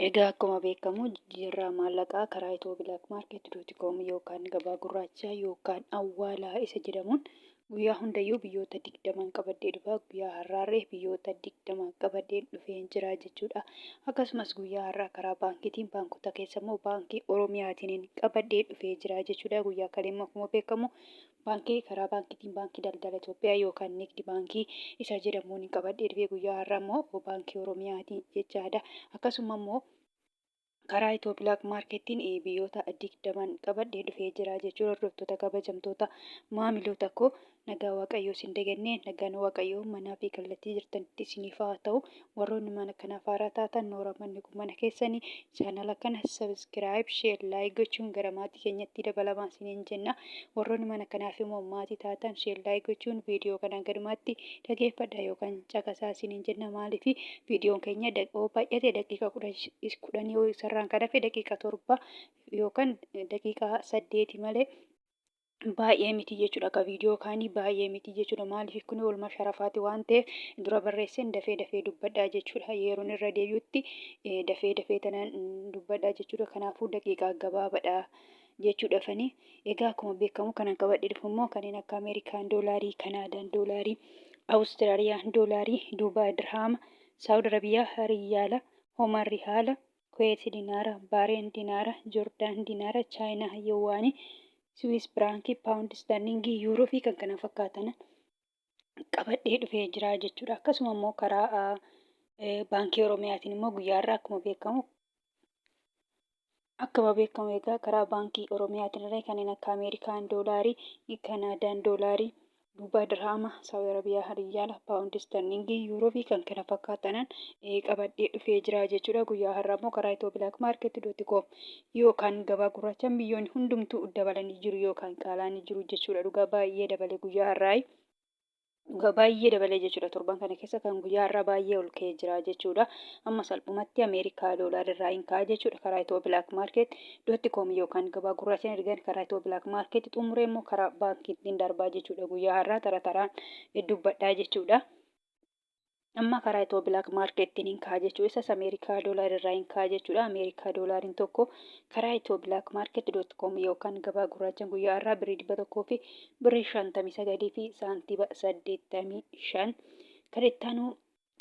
Egaa akkuma beekamu jijjiirraa maallaqaa karaa ethioblakmarket.com yookaan gabaa gurraachaa yookaan awwaalaa isa jedhamuun guyyaa hundayyuu biyyoota 20n qabadhee dhufa. Guyyaa har'aarree biyyoota 20 qabadheen dhufeen jira jechuudha. Akkasumas guyyaa har'aa karaa baankiitiin baankota keessa immoo baankii Oromiyaatiin qabadhee dhufee jira jechuudha. Guyyaa kalee immoo akkuma beekamu Baankii karaa baankiitiin Baankii Daldala Itoophiyaa yookaan Nigdi Baankii isa jedhamuun qabadhee dhufe guyyaa har'aa immoo Baankii Oromiyaati jechaadha. Akkasuma immoo karaa Itiyoo Bilaak Maarkeettiin biyyoota 20n qabadhee dhufee jira jechuudha. Hordoftoota kabajamtoota maamiloota koo nagaa Waaqayyoo isin dagannee nagaan Waaqayyoo manaa fi kallattii jirtanitti isiniif haa ta'u. Warroonni mana kanaaf haaraa taatan noora manni kun mana keessanii chaanala kana subscribe, share, like gochuun gara maatii keenyatti dabalamaa isiniin jenna. Warroonni mana kanaaf immoo maatii taatan share, like gochuun viidiyoo kana gadumaatti dhageeffadha yookaan caqasaa isiniin jenna. Maaliif viidiyoon keenya yoo baay'ate daqiiqa 10 yoo isarraan kan hafe daqiiqa 7 yookaan daqiiqa 8 malee baay'ee miti jechuudha. Akka viidiyoo kaanii baay'ee miti jechuudha. Maaliif kun oolmaa sharafaati waan ta'eef dura barreesseen dafee dafee dubbadhaa jechuudha. Yeroon irra deebi'utti dafee dafee tanaan dubbadhaa jechuudha. Kanaafuu daqiiqaa gabaabadha jechuudha fani. Egaa akkuma beekamu kanan qabadhe dhufu immoo kanneen akka Ameerikaan doolaarii, Kanaadaan doolaarii, Awustiraaliyaan doolaarii, Duubaay dirhaama, Saawud Arabiyaa riyaala, Homaan rihaala, Kuweet dinaara, Baareen dinaara, Jordaan dinaara, Chaayinaa yuwaanii, Siwiis Firaankii, Paawundi Isterliingii, Yuuroo fi kan kana fakkaatan qabadhee dhufee jira jechuudha. Akkasuma immoo karaa Baankii Oromiyaatiin immoo guyyaa har'aa akkuma beekamu egaa karaa Baankii Oromiyaatiin illee kanneen akka Ameerikaan doolaarii, Kanaadaan doolaarii, Duubaay Dirhaama, Saawud Arabiyaa Riyaala, Paawundi Isterliingii, Yuuroo fi kan kana fakkaatanan qabadhee dhufee jira jechuudha. Guyyaa har'aa immoo karaa Itiyoo Bilaak Maarkeet dooti koom yookaan gabaa gurraachaan biyyoonni hundumtuu dabalanii jiru yookaan qaala'anii jiru jechuudha. Dhugaa baay'ee dabale guyyaa har'aa. Dhugaa baay'ee dabalee jechuudha. Torban kana keessa kan guyyaa har'aa baay'ee ol ka'ee jira jechuudha. Amma salphumatti Ameerikaa doolaarri irraa hin ka'a jechuudha. Karaa Itiyoo Bilaak Maarkeet dootti koom yookaan gabaa gurraachaan ergan karaa Itiyoo Bilaak Maarkeet xumuree immoo karaa baankiitti darbaa jechuudha. Guyyaa har'aa tara taraan dubbadhaa jechuudha. Amma karaa Itiyoo Bilaak Maarkeettiin hin ka'a jechuudha. Isas Ameerikaa doolaarri irraa hin ka'a jechuudha. Ameerikaa doolaariin tokko karaa Itiyoo Bilaak Maarkeet dot koom yookaan gabaa gurraachaan guyyaa har'aa birrii 100 fi birrii 59 fi saantiba 85. Kan itti aanu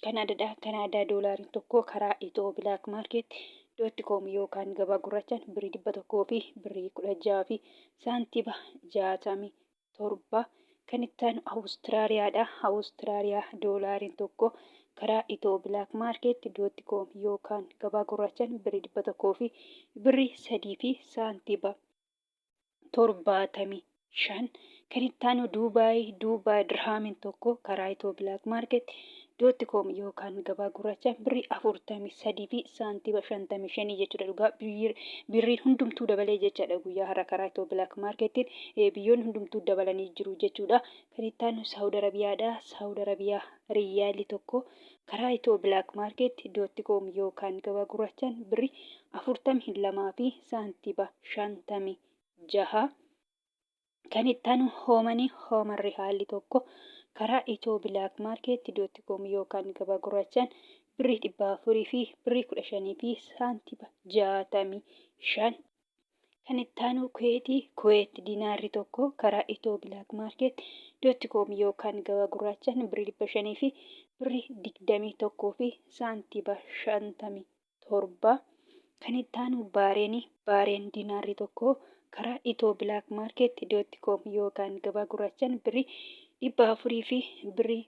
Kanaadaadha. Kanaadaa doolaariin tokko karaa Itiyoo Bilaak Maarkeet dot koom yookaan gabaa gurraachaan birrii 100 fi birrii 16 fi saantiba 67. Kan itti aanu Awustiraaliyaadha. Awustiraaliyaa doolaariin tokko karaa Itiyoo Bilaak Maarkeet dot koom yookaan gabaa gurraachaan birrii 100 fi birrii 3 fi saantiba 75. Kan itti aanu Duubaay. Duubaay dirhaamiin tokko karaa Itiyoo Bilaak Maarkeet dot koom yookaan gabaa gurraachaan birrii 43 fi saantiba 55 jechuudha. Dhugaa birriin hundumtuu dabalee jechaadha. Guyyaa har'a karaa Itiyoo Bilaak Maarkeettiin biyyoonni hundumtuu dabalanii jiru jechuudha. Kan itti aanu Saawud Arabiyaadha. Saawud Arabiyaa riyyaalli tokko karaa Itiyoo Bilaak Maarkeet dot koom yookaan gabaa gurraachaan birrii 42 fi saantiba 56. Kan itti aanu Hoomani Hooman Rihaalli tokko karaa Itiyoo Bilaak Maarkeet dot koom yookaan gabaa gurraachaan birrii 400 fi birrii 15 fi saantiba 65. Kan itti aanu Kuweeti Kuweet dinaarri tokko karaa Itiyoo Bilaak Maarkeet dot koom yookaan gabaa gurraachaan birrii 500 fi birrii 21 fi saantiba 57. Kan itti aanu Baareeni. Baareen dinaarri tokko karaa Itiyoo Bilaak Maarkeet dot koom yookaan gabaa gurraachaan birrii 400 fi birrii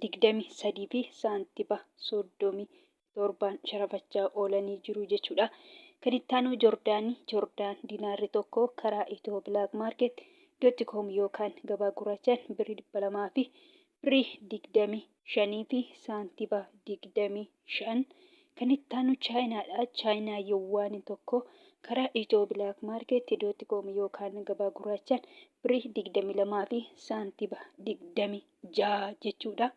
23 fi saantiba 37n sharafachaa oolanii jiru jechuudha. Kan itti aanu Jordaani. Jordaan dinaarri tokko karaa Itiyoo Bilaak Maarkeet dot koom yookaan gabaa gurraachaan birrii 200 fi birrii 25 fi saantiba 25. Kan itti aanu Chaayinaadha. Chaayinaa Yuwaani tokko karaa Itiyoo Bilaak Maarkeet dot koom yookaan gabaa gurraachaan birrii 22 fi saantiba 26 jechuudha.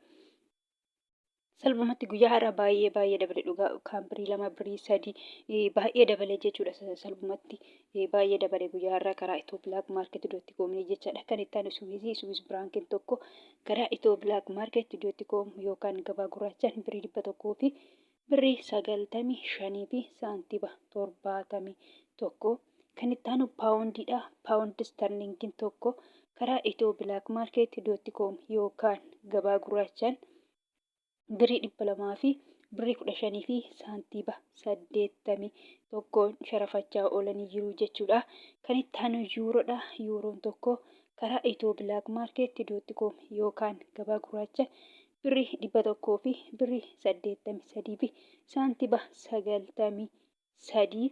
Salphumatti guyyaa har'aa baay'ee baay'ee dabale dhugaa kaan birrii 2 birrii 3 baay'ee dabale jechuudha. Salphumatti baay'ee dabale guyyaa har'aa karaa Itiyoo Bilaak Maarkeet dot koom jechaadha. Kan itti aanu Suwiizii Suwiis Biraankiin tokko karaa Itiyoo Bilaak Maarkeet dot koom yookaan gabaa gurraachaan birrii 100 fi Birrii 95 fi saantiba 71. Kan itti aanu paawundiidha. Paawundi istarliingiin tokko karaa Itiyoo Bilaak Maarkeet dootti koom yookaan gabaa gurraachaan birrii 200 fi birrii 15 fi saantiba 81 sharafachaa oolanii jiru jechuudha. Kan itti aanu yuuroodha. Yuuroon tokko karaa Itiyoo Bilaak Maarkeet dootti koom yookaan gabaa gurraacha birrii 100 fi birrii 83 fi saantiba 93.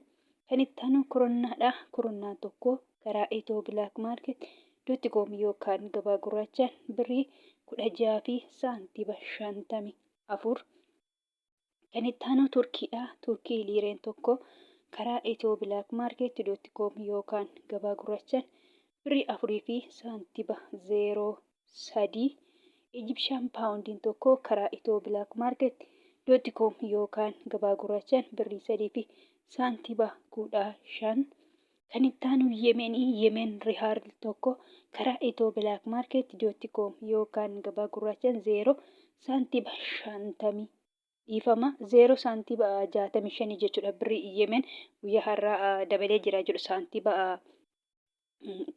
Kan itti aanu koronnaadha. Koronnaan tokko karaa Itiyoo Bilaak Maarkeet dootti koom yookaan gabaa gurraachaan birrii 16 fi saantiba 54. Kan itti aanu Turkiidha. Turkii liireen tokko karaa Itiyoo Bilaak Maarkeet dootti koom yookaan gabaa gurraachaan birrii 4 fi saantiba 03. Ijibshaan paawundiin tokko karaa Itiyoo Bilaak Maarkeet dootti koom yookaan gabaa gurraachaan birrii 3 fi saantiba 15. Kan itti aanu Yemenii, Yemen Rihaarl tokko karaa Itiyoo Bilaak Maarkeet dootti koom yookaan gabaa gurraachaan 0 saantiba 50, dhiifama, 0 saantiba 65 jechuudha. Birrii Yemen guyyaa har'aa dabalee jira jechuudha, saantiba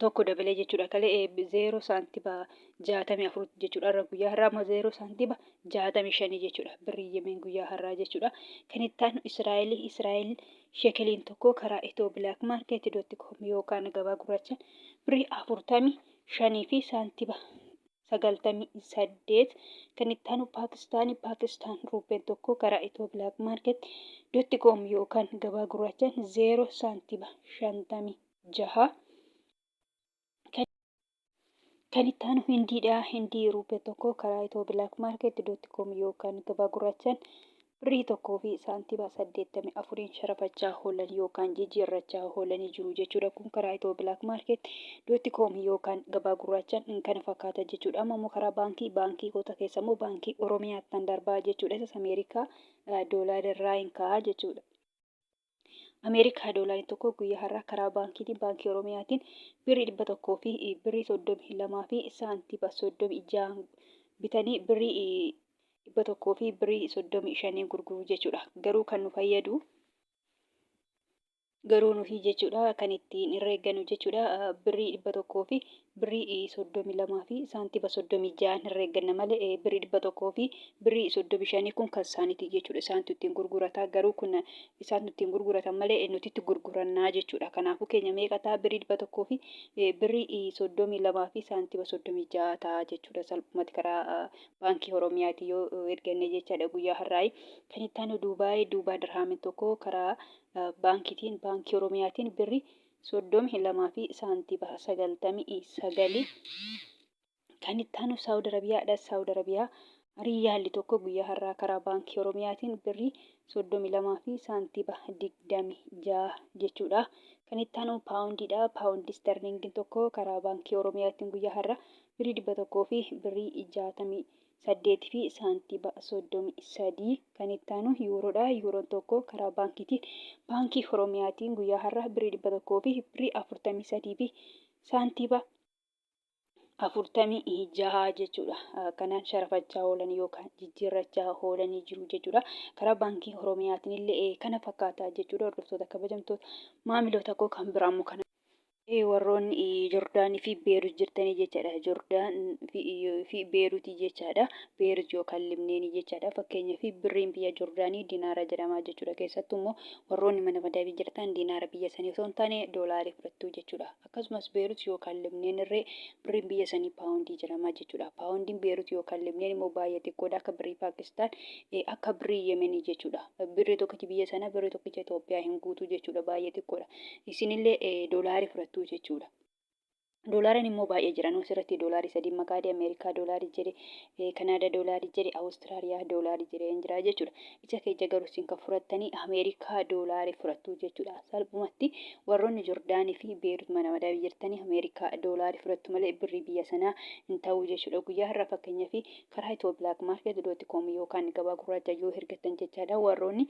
tokko dabalee jechuudha. Kalee 0 saantiba 64 jechuudha. Har'a guyyaa har'aa immoo 0 saantiba 65 jechuudha. Birrii Yemen guyyaa har'aa jechuudha. Kan itti aanu Israa'el, Israa'el shekeliin tokko karaa Itiyoo Bilaak Maarkeet dootti koom yookaan gabaa gurraacha birrii 45 fi saantiba 98. Kan itti aanu Paakistaanii, Paakistaan ruupeen tokko karaa Itiyoo Bilaak Maarkeet dootti koom yookaan gabaa gurraachaan 0 saantiba 56. Kan itti aanu Hindiidha. Hindii ruupee tokko karaa Itiyoo Bilaak Maarkeet dootti koom yookaan gabaa gurraachaan birrii 1 fi saantiba 84n sharafachaa oolan yookaan jijjiirrachaa oolanii jiru jechuudha. Kun karaa Itiyoo Bilaak Maarkeet dootti koom yookaan gabaa gurraachaan kana fakkaata jechuudha. Amma immoo karaa baankii baankii goota keessa immoo baankii Oromiyaattan darbaa jechuudha. Isas Ameerikaa doolaara irraa hin ka'a jechuudha. Ameerikaa doolaarri tokko guyyaa har'aa karaa baankiitiin baankii Oromiyaatiin birrii 100 fi birrii 32 fi saantiba 36 bitanii birrii 100 fi birrii 35 gurguru jechuudha. Garuu kan nu fayyadu garuu nuti jechuudha kan ittiin herreeggannu jechuudha birrii 100 fi birrii 32 fi saantiba 36 herreegganna malee birrii 100 fi birrii 35 kun kan isaaniiti jechuudha. Isaantu ittiin gurgurata, garuu kun isaantu ittiin gurguratan malee nuti itti gurgurannaa jechuudha. Kanaafuu keenya meeqa ta'a? Birrii 100 fi birrii 32 fi saantiba 36 ta'a jechuudha. Salphumatti karaa baankii Oromiyaatiin yoo erganne jechaadha guyyaa har'aayi. Kan itti aanu Duubaay, Duubaa dirhaamin tokko karaa baankiitiin baankii Oromiyaatiin birrii 32 fi saantiba 99. Kan itti aanu Saawud Arabiyaadha. Saawud Arabiyaa riiyaalli tokko guyyaa har'aa karaa baankii Oromiyaatiin birrii 32 fi saantiba 26 jechuudha. Kan itti aanu paawundiidha. Paawundi isterliingiin tokko karaa baankii Oromiyaatiin guyyaa har'aa birrii 100 fi birrii 68 fi saantiba 33. Kan itti aanu yuuroodha. Yuuroon tokko karaa baankiitiin baankii Oromiyaatiin guyyaa har'aa birrii 100 fi birrii 43 fi saantiba 46 jechuudha. Kanaan sharafachaa oolan yookaan jijjiirrachaa oolanii jiru jechuudha. Karaa baankii Oromiyaatiin illee kana fakkaata jechuudha. Hordoftoota kabajamtoota maamiloota koo, kan biraa immoo kana. Warroonni Jordaanii fi Beerut jirtanii jechaadha. Jordaan fi Beerutii jechaadha. Beerut yookaan Libneenii jechaadha. Fakkeenyaaf birriin biyya Jordaanii dinaara jedhama jechuudha. Keessattuu immoo warroonni mana madabii jirtan dinaara biyya sanii osoo hin taane doolaarii fudhattu jechuudha. Akkasumas Beerut yookaan Libneen irree birriin biyya sanii paawundii jedhama jechuudha. Paawundiin Beerut yookaan Libneen immoo baay'ee xiqqoodha. Akka birrii Paakistaan, akka birrii Yemenii jechuudha. Birrii tokkichi biyya sana birrii tokkicha Itoophiyaa hin guutu jechuudha. Baay'ee xiqqoodha. Isinillee doolaarii fudhattu jechuudha. Doolaariin immoo baay'ee jira. Nuus irratti doolaarii sadii maqaadee Ameerikaa doolaarii jedhe, Kanaadaa doolaarii jedhe, Awustiraaliyaa doolaarii jedhe hin jira jechuudha. Isa keessa garuu isin kan fudhattanii Ameerikaa doolaarii fudhattu jechuudha. Salphumatti warroonni Jordaanii fi Beerut mana madabii jirtanii Ameerikaa doolaarii fudhattu malee birrii biyya sanaa hin ta'u jechuudha. Guyyaa har'a fakkeenyaaf karaa Itiyoo Bilaak Maarkeet dooti koom yookaan gabaa gurraacha yoo ergattan jechaadha. Warroonni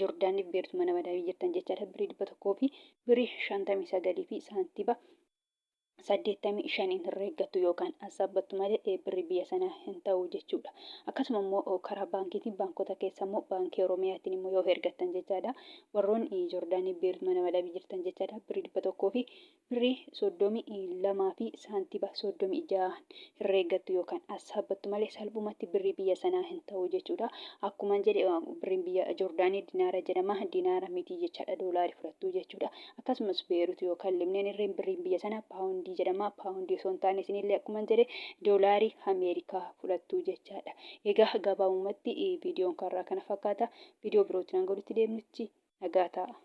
Jordaanii fi Beerut mana madabii jirtan jechaadha. Birrii 100 fi birrii 59 fi saantiba 85n herreeggattu yookaan assaabbattu malee birri biyya sanaa hin ta'u jechuudha. Akkasuma immoo karaa baankiitiin baankota keessa immoo baankii Oromiyaatiin immoo yoo ergattan jechaadha. Warroonni Joordaanii Beerut mana madabii jirtan jechaadha. Birrii 100 fi birrii 32 fi saantiba 36 herreeggattu yookaan assaabbattu malee salphumatti birrii biyya sanaa hin ta'u jechuudha. Akkuman jedhe birriin biyya Joordaanii dinaara jedhama. Dinaara miti jechaadha doolaari fudhattu jechuudha. Akkasumas Beerut yookaan Libneen irreen birriin biyya sanaa paawundii jedhama. Paawundii osoo hin taane isinillee akkuman jedhe doolaarii Ameerikaa fudhattu jechaadha. Egaa gabaabumatti viidiyoon karraa kana fakkaata. Viidiyoo birootiin hanga walitti deemnutti nagaa ta'a.